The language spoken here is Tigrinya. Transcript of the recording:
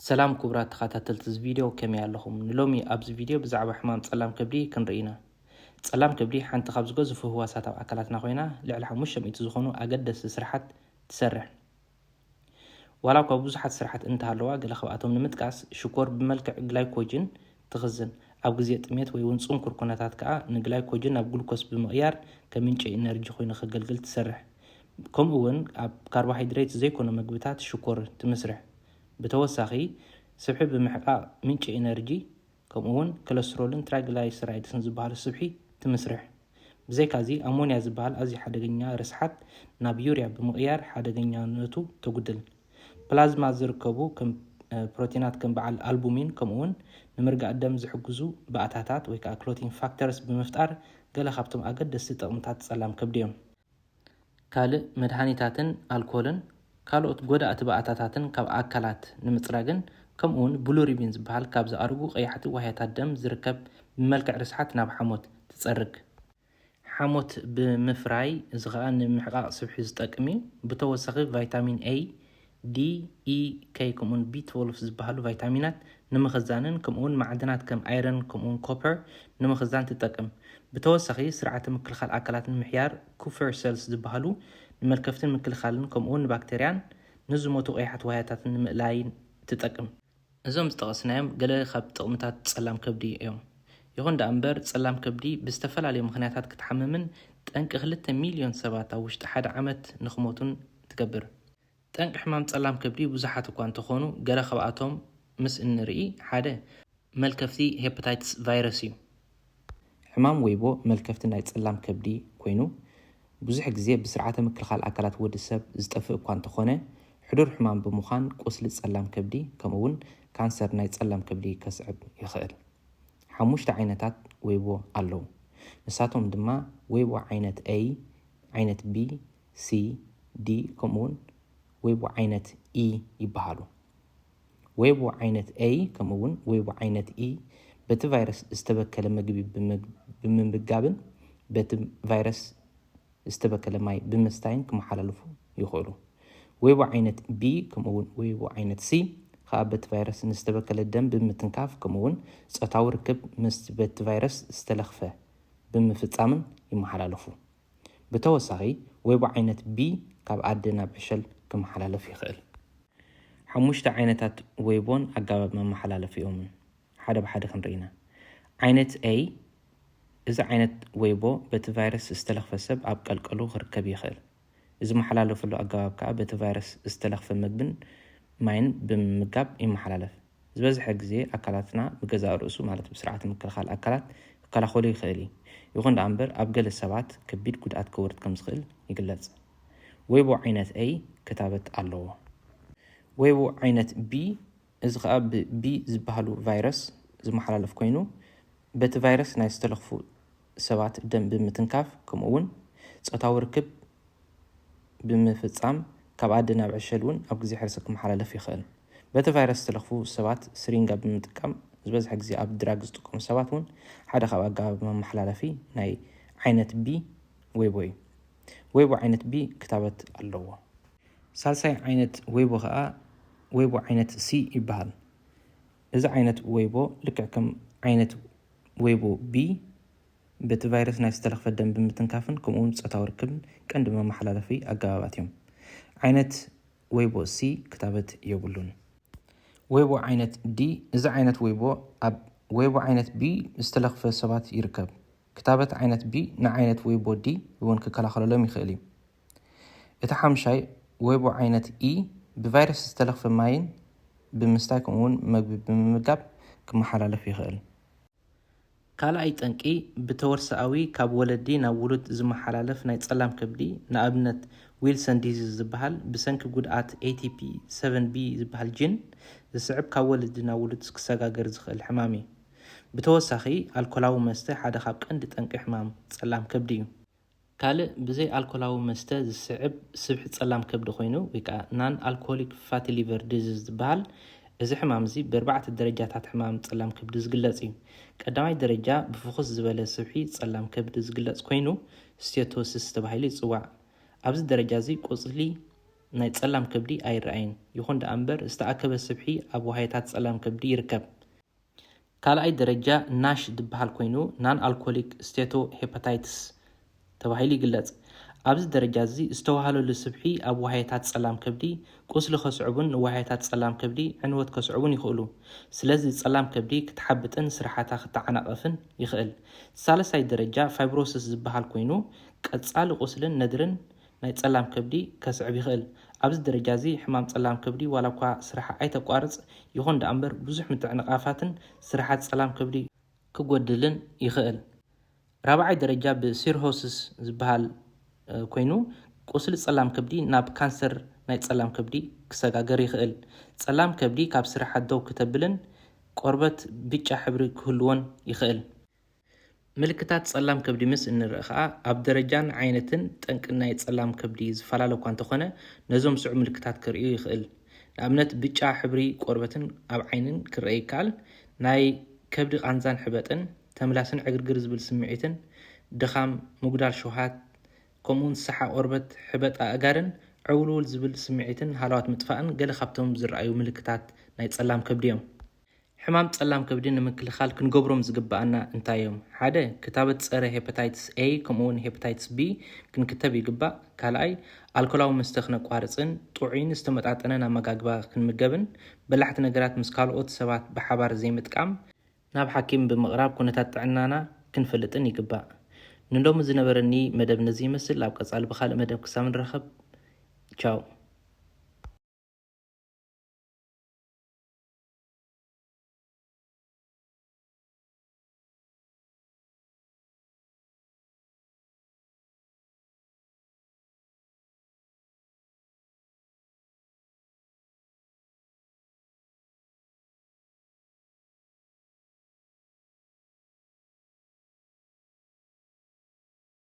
ሰላም ክቡራት ተኸታተልቲ እዚ ቪድዮ፣ ከመይ ኣለኹም? ንሎሚ ኣብዚ ቪድዮ ብዛዕባ ሕማም ጸላም ከብዲ ክንርኢ ኢና። ጸላም ከብዲ ሓንቲ ካብ ዝገዝፉ ህዋሳት ኣብ ኣካላትና ኮይና፣ ልዕሊ ሓሙሽተ ሚእቲ ዝኾኑ ኣገደስቲ ስራሓት ትሰርሕ። ዋላ እኳ ብዙሓት ስራሓት እንተሃለዋ፣ ገለ ካብኣቶም ንምጥቃስ፣ ሽኮር ብመልክዕ ግላይኮጅን ትኽዝን፣ ኣብ ግዜ ጥሜት ወይ እውን ጽንኩር ኩነታት ከኣ ንግላይኮጅን ናብ ግሉኮስ ብምቕያር ከም ምንጪ ኢነርጂ ኮይኑ ከገልግል ትሰርሕ። ከምኡ እውን ኣብ ካርቦሃይድሬት ዘይኮኑ መግብታት ሽኮር ትምስርሕ። ብተወሳኺ፣ ስብሒ ብምሕቃቕ ምንጪ ኢነርጂ፣ ከምኡ እውን ኮለስትሮልን ትራይግላይሰራይድስን ዝበሃሉ ስብሒ ትምስርሕ። ብዘይካዚ፣ ኣሞንያ ዝበሃል ኣዝዩ ሓደገኛ ርስሓት ናብ ዩርያ ብምቕያር ሓደገኛነቱ ተጉድል። ፕላዝማ ዝርከቡ ከም ፕሮቲናት ከም በዓል ኣልቡሚን፣ ከምኡ እውን ንምርጋእ ደም ዝሕግዙ ባእታታት ወይ ከዓ ክሎቲንግ ፋክተርስ ብምፍጣር፣ ገለ ካብቶም ኣገደስቲ ጥቕምታት ጸላም ከብዲ እዮም። ካልእ፣ መድሃኒታትን ኣልኮልን ካልኦት ጎዳእቲ ባእታታትን ካብ ኣካላት ንምጽራግን፣ ከምኡ እውን ብሉሪቢን ዝበሃል ካብ ዝኣርጉ ቀያሕቲ ዋህያታት ደም ዝርከብ ብመልክዕ ርስሓት ናብ ሓሞት ትጸርግ። ሓሞት ብምፍራይ፣ እዚ ኸኣ ንምሕቃቕ ስብሒ ዝጠቅም እዩ። ብተወሳኺ፣ ቫይታሚን ኤ፣ ዲ፣ ኢ፣ ከይ፣ ከምኡውን ቢ ትወልፍ ዝበሃሉ ቫይታሚናት ንምኽዛንን፣ ከምኡውን ማዕድናት ከም ኣይረን ከምኡውን ኮፐር ንምኽዛን ትጠቅም። ብተወሳኺ፣ ስርዓተ ምክልኻል ኣካላት ንምሕያር፣ ኩፈር ሰልስ ዝበሃሉ ንመልከፍትን ምክልኻልን ከምኡውን ንባክተርያን ንዝሞቱ ቀያሕቲ ዋህያታትን ንምእላይን ትጠቅም። እዞም ዝጠቐስናዮም ገለ ካብ ጥቕምታት ጸላም ከብዲ እዮም። ይኹን ደኣ እምበር፣ ጸላም ከብዲ ብዝተፈላለዩ ምኽንያታት ክትሓምምን ጠንቂ ክልተ ሚልዮን ሰባት ኣብ ውሽጢ ሓደ ዓመት ንኽሞቱን ትገብር። ጠንቂ ሕማም ጸላም ከብዲ ብዙሓት እኳ እንተኾኑ፣ ገለ ካብኣቶም ምስ እንርኢ፣ ሓደ፣ መልከፍቲ ሄፓታይትስ ቫይረስ እዩ። ሕማም ወይቦ መልከፍቲ ናይ ጸላም ከብዲ ኮይኑ፣ ብዙሕ ግዜ ብስርዓተ ምክልኻል ኣካላት ወዲ ሰብ ዝጠፍእ እኳ እንተኾነ፣ ሕዱር ሕማም ብምዃን ቁስሊ ጸላም ከብዲ፣ ከምኡ እውን ካንሰር ናይ ጸላም ከብዲ ከስዕብ ይኽእል። ሓሙሽተ ዓይነታት ወይቦ ኣለዉ። ንሳቶም ድማ ወይቦ ዓይነት ኤ፣ ዓይነት ቢ፣ ሲ፣ ዲ፣ ከምኡ እውን ወይቦ ዓይነት ኢ ይበሃሉ። ወይቦ ዓይነት ኤ፣ ከምኡ እውን ወይቦ ዓይነት ኢ፣ በቲ ቫይረስ ዝተበከለ ምግቢ ብምግ-፣ ብምምጋብን በቲ ቫይረስ ዝተበከለ ማይ ብምስታይን ክመሓላለፉ ይኽእሉ። ወይቦ ዓይነት ቢ፣ ከምኡ እውን ወይቦ ዓይነት ሲ፣ ከኣ በቲ ቫይረስ ንዝተበከለ ደም ብምትንካፍ፣ ከምኡ እውን ጾታዊ ርክብ ምስ በቲ ቫይረስ ዝተለኽፈ ብምፍጻምን ይመሓላለፉ። ብተወሳኺ፣ ወይቦ ዓይነት ቢ ካብ ኣደ ናብ ዕሸል ክመሓላለፍ ይኽእል። ሓሙሽተ ዓይነታት ወይቦን ኣገባብ መመሓላለፊኦምን ሓደ ብሓደ ክንርኢ ኢና። ዓይነት ኤ፣ እዚ ዓይነት ወይቦ በቲ ቫይረስ ዝተለኽፈ ሰብ ኣብ ቀልቀሉ ክርከብ ይኽእል። እዚ መሓላለፈሉ ኣገባብ ከኣ በቲ ቫይረስ ዝተለኽፈ ምግብን ማይን ብምምጋብ ይመሓላለፍ። ዝበዝሐ ግዜ ኣካላትና ብገዛእ ርእሱ፣ ማለት ብስርዓተ ምክልኻል ኣካላት፣ ክከላኸሎ ይኽእል እዩ። ይኹን ደኣ እምበር፣ ኣብ ገለ ሰባት ከቢድ ጉድኣት ከውርድ ከም ዝኽእል ይግለጽ። ወይቦ ዓይነት ኤ ክታበት ኣለዎ። ወይቦ ዓይነት ቢ፣ እዚ ኸኣ ብቢ ዝበሃሉ ቫይረስ ዝመሓላለፍ ኮይኑ፣ በቲ ቫይረስ ናይ ዝተለኽፉ ሰባት ደም ብምትንካፍ፣ ከምኡ እውን ጾታዊ ርክብ ብምፍጻም፣ ካብ ኣደ ናብ ዕሸል እውን ኣብ ግዜ ሕርሲ ክመሓላለፍ ይኽእል። በቲ ቫይረስ ዝተለኽፉ ሰባት ስሪንጋ ብምጥቃም፣ ዝበዝሐ ግዜ ኣብ ድራግ ዝጥቀሙ ሰባት እውን ሓደ ካብ ኣገባብ መመሓላለፊ ናይ ዓይነት ቢ ወይቦ እዩ። ወይቦ ዓይነት ቢ ክታበት ኣለዎ። ሳልሳይ ዓይነት ወይቦ ኸኣ ወይቦ ዓይነት ሲ ይበሃል። እዚ ዓይነት ወይቦ ልክዕ ከም ዓይነት ወይቦ ቢ በቲ ቫይረስ ናይ ዝተለኽፈ ደም ብምትንካፍን ከምኡውን ጾታዊ ርክብን ቀንዲ መመሓላለፊ ኣገባባት እዮም። ዓይነት ወይቦ ሲ ክታበት የብሉን። ወይቦ ዓይነት ዲ፣ እዚ ዓይነት ወይቦ ኣብ ወይቦ ዓይነት ቢ ዝተለኽፈ ሰባት ይርከብ። ክታበት ዓይነት ቢ ንዓይነት ወይቦ ዲ እውን ክከላኸለሎም ይኽእል እዩ። እቲ ሓምሻይ ወይቦ ዓይነት ኢ ብቫይረስ ዝተለኽፈ ማይን ብምስታይ ከምኡውን መግቢ ብምምጋብ ክመሓላለፍ ይኽእል። ካልኣይ ጠንቂ ብተወርሶኣዊ ካብ ወለዲ ናብ ውሉድ ዝመሓላለፍ ናይ ጸላም ከብዲ፣ ንኣብነት ዊልሰን ዲዚዝ ዝበሃል፣ ብሰንኪ ጉድኣት ኤ ቲ ፒ ሰቨን ቢ ዝበሃል ጂን ዝስዕብ ካብ ወለዲ ናብ ውሉድ ክሰጋገር ዝኽእል ሕማም እዩ። ብተወሳኺ ኣልኮላዊ መስተ ሓደ ካብ ቀንዲ ጠንቂ ሕማም ጸላም ከብዲ እዩ። ካልእ ብዘይ ኣልኮላዊ መስተ ዝስዕብ ስብሒ ጸላም ከብዲ ኮይኑ፣ ወይ ከዓ ናን ኣልኮሆሊክ ፋቲ ሊቨር ዲዚዝ ዝበሃል፣ እዚ ሕማም እዚ ብኣርባዕተ ደረጃታት ሕማም ጸላም ከብዲ ዝግለጽ እዩ። ቀዳማይ ደረጃ ብፍኹስ ዝበለ ስብሒ ጸላም ከብዲ ዝግለጽ ኮይኑ፣ ስቴቶሲስ ተባሂሉ ይጽዋዕ። ኣብዚ ደረጃ እዚ ቁስሊ ናይ ጸላም ከብዲ ኣይረኣይን። ይኹን ደኣ እምበር ዝተኣከበ ስብሒ ኣብ ዋህዮታት ጸላም ከብዲ ይርከብ። ካልኣይ ደረጃ ናሽ ዝበሃል ኮይኑ non alcoholic steatohepatitis ተባሂሉ ይግለጽ። ኣብዚ ደረጃ እዚ ዝተዋህለሉ ስብሒ ኣብ ዋህዮታት ጸላም ከብዲ ቁስሊ ከስዕቡን ንዋህዮታት ጸላም ከብዲ ዕንወት ከስዕቡን ይኽእሉ። ስለዚ ጸላም ከብዲ ክትሓብጥን ስራሓታ ክትተዓናቐፍን ይኽእል። ሳልሳይ ደረጃ ፋይብሮሲስ ዝበሃል ኮይኑ ቀጻሊ ቁስልን ነድርን ናይ ጸላም ከብዲ ከስዕብ ይኽእል። ኣብዚ ደረጃ እዚ ሕማም ጸላም ከብዲ ዋላ እኳ ስራሕ ኣይተቋርጽ ይኹን ደኣ እምበር ብዙሕ ምትዕንቓፋትን ስራሓት ጸላም ከብዲ ክጎድልን ይኽእል። ራብዓይ ደረጃ ብሲርሆሲስ ዝበሃል ኮይኑ ቁስሊ ጸላም ከብዲ ናብ ካንሰር ናይ ጸላም ከብዲ ክሰጋገር ይኽእል። ጸላም ከብዲ ካብ ስራሓት ደው ክተብልን ቆርበት ብጫ ሕብሪ ክህልዎን ይኽእል። ምልክታት ጸላም ከብዲ ምስ እንርኢ ከኣ ኣብ ደረጃን ዓይነትን ጠንቅን ናይ ጸላም ከብዲ ዝፈላለ እኳ እንተኾነ ነዞም ስዑ ምልክታት ከርእዩ ይኽእል። ንኣብነት ብጫ ሕብሪ ቆርበትን ኣብ ዓይንን ክረአ ይከኣል። ናይ ከብዲ ቃንዛን ሕበጥን፣ ተምላስን ዕግርግር ዝብል ስምዒትን፣ ድኻም፣ ምጉዳል ሸውሃት፣ ከምኡውን ሰሓ ቆርበት፣ ሕበጥ ኣእጋርን ዕውልውል ዝብል ስምዒትን ሃለዋት ምጥፋእን ገለ ካብቶም ዝረኣዩ ምልክታት ናይ ጸላም ከብዲ እዮም። ሕማም ጸላም ከብዲ ንምክልኻል ክንገብሮም ዝግብኣና እንታይ እዮም? ሓደ፣ ክታበት ጸረ ሄፓታይትስ A ከምኡውን ሄፓታይትስ B ክንክተብ ይግባእ። ካልኣይ፣ ኣልኮላዊ መስተ ክነቋርጽን ጥዑይን ዝተመጣጠነን ኣመጋግባ ክንምገብን በላሕቲ ነገራት ምስ ካልኦት ሰባት ብሓባር ዘይምጥቃም ናብ ሓኪም ብምቕራብ ኩነታት ጥዕናና ክንፈልጥን ይግባእ። ንሎሚ ዝነበረኒ መደብ ነዚ ይመስል። ኣብ ቀጻሊ ብኻልእ መደብ ክሳብ ንራኸብ ቻው።